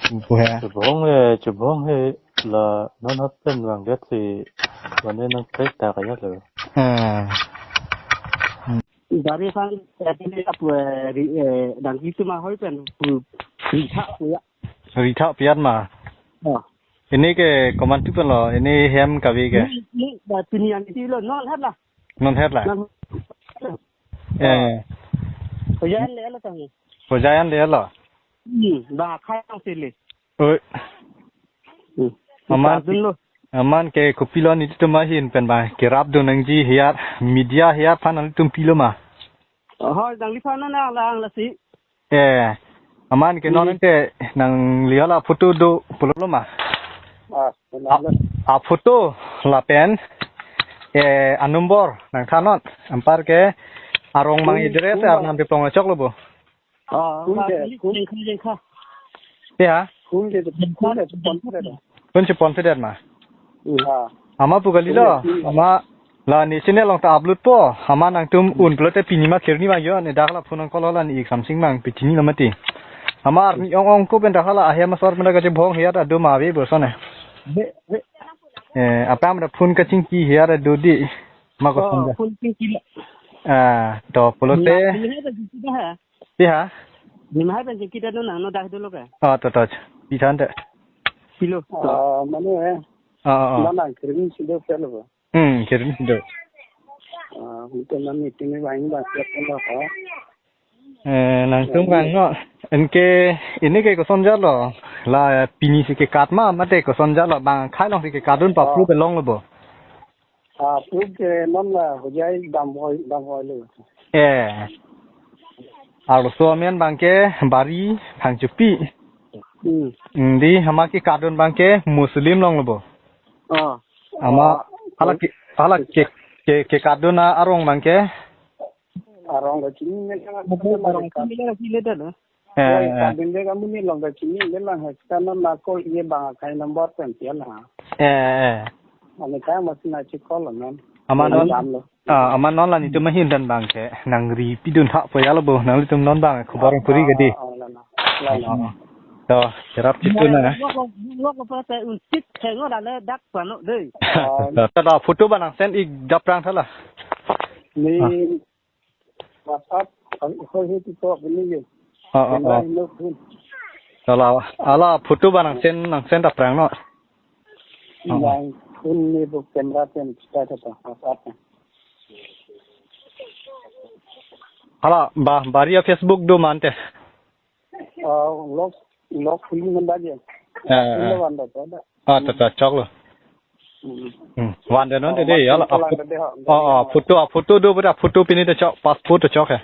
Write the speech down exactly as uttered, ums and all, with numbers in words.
Pu he. Chubong he, chubong he, la non hot pen vangdet si, mane nang pek ta kaya lo. Eh. Gari sang, eh, pini ap, eh, ri-, eh, dang itu ma hoi pen, pu, ritha pu ya. Ritha piat ma. Oh. Ini ke komantu pen lo, ini hem kavi ke. Ini, ini, dah pini yang itu lo, non hat lah. Non het la. Non. Eh. Hujayan le lo tang. Hujayan le lo. Hmm, ba khai ang sili. Oi. Hmm. Aman, Kadun lo. Aman ke kopilo nelitum ahin pen ba kerap do nangji hiat, media hiat aphan nelitum pilo ma. Oh, dang liphan na lang lasi. Eh, aman ke non Hmm. Te nangli hala photo do pulo ma. Ah, A, a photo lapen, eh, a number nangthan non. Anpar ke arong mang Hmm, address number. Arnam piplong choklo bo. Ah, Kun ke, ah, kun. Jengkha, jengkha. Ya. Kun ke, kun ke, kun ke. Kun si pon si det ma. Hmm. Ah. Ama pu kali lo. Hmm. Ama la ne channel along ta upload po. Ama nangtum un pulote pini ma kherni ma yo ne dak la phone call la ne ik something mang pitini lo mati. Ama arni ong ong ko pen dak la ahem asor pen kachebong hiat adu ma ave bo sone. Be, be. Eh, apam da phone kachingki hiat adu di. Ma ko Oh, phone da. Phone chingki la. Ah, to pulote. Ni ma hai ta jingki da ha. Pi ha? Ni ma hai ta jingki da no nang no dak dolo ka. Ah, to, to. Pi than te. Pilo. Ah, mane eh. Ah, ah, ah. Mana kering sido pelo. Hmm, kering sido. Ah, untuk mami tini bang bang siap pelo ha. Eh, nangtum bang no. Anke, ini ke koson jalo. La pini si kekat ma, mate koson jalo. Bang khai along si kekatdun pa Oh. Proof along lo bo. Ah, proof ke non la Hojai dam hoi, dam hoi lo. Eh. Arloso amen bang ke Bari Phangchopi. Hmm. Hmm, di ama kekatdun bang ke Muslim along lo bo. Ah. Ama Ah. hala ke, hala ke, ke, kekatdun arong bang ke. Arong kachini nang Arong kachini nang kachini dah, no? Eh, eh. Kadun de kamu ni long kachini, de lang hai, kana na call ye bang akai number pen sia la. Eh, eh. Ane kaya masih na chi call lo, man. Ama non, Dam lo. Ah, ama non la nelitum ahin pen bang ke, nangri pidun tha po ya lo bo, nanglitum non bang, khobor puri ke di. Ah, ah, ah, la, la. La, la. Ah, ah. To, kerap chitu na. Lok, lok, lok, lok, lok, un chit, thengo da le dak pano dei. Ah. To, to, to, photo ba nang send ik daprang tha la. Ni Ah. WhatsApp, ang ikhoi hiti ko bini ye. Ah, ah, Camera ah. Hino phone. Hala, hala photo ba nang send, nang send daprang no. Ah, ah. Yang phone ni bo camera pen kita kata WhatsApp. Hala ba, Bari a Facebook do mante. Ah, lok, lok phone nang ba je. Ah, ah. Phone nang ba da, da. Ah, ta, ta, choklo. Hmm. Hmm. Van de non Oh, de de, mas hala, kalang ah, de de ha. Oh, oh, photo, ah, photo do, bra, photo pini de chok, passport de chok he.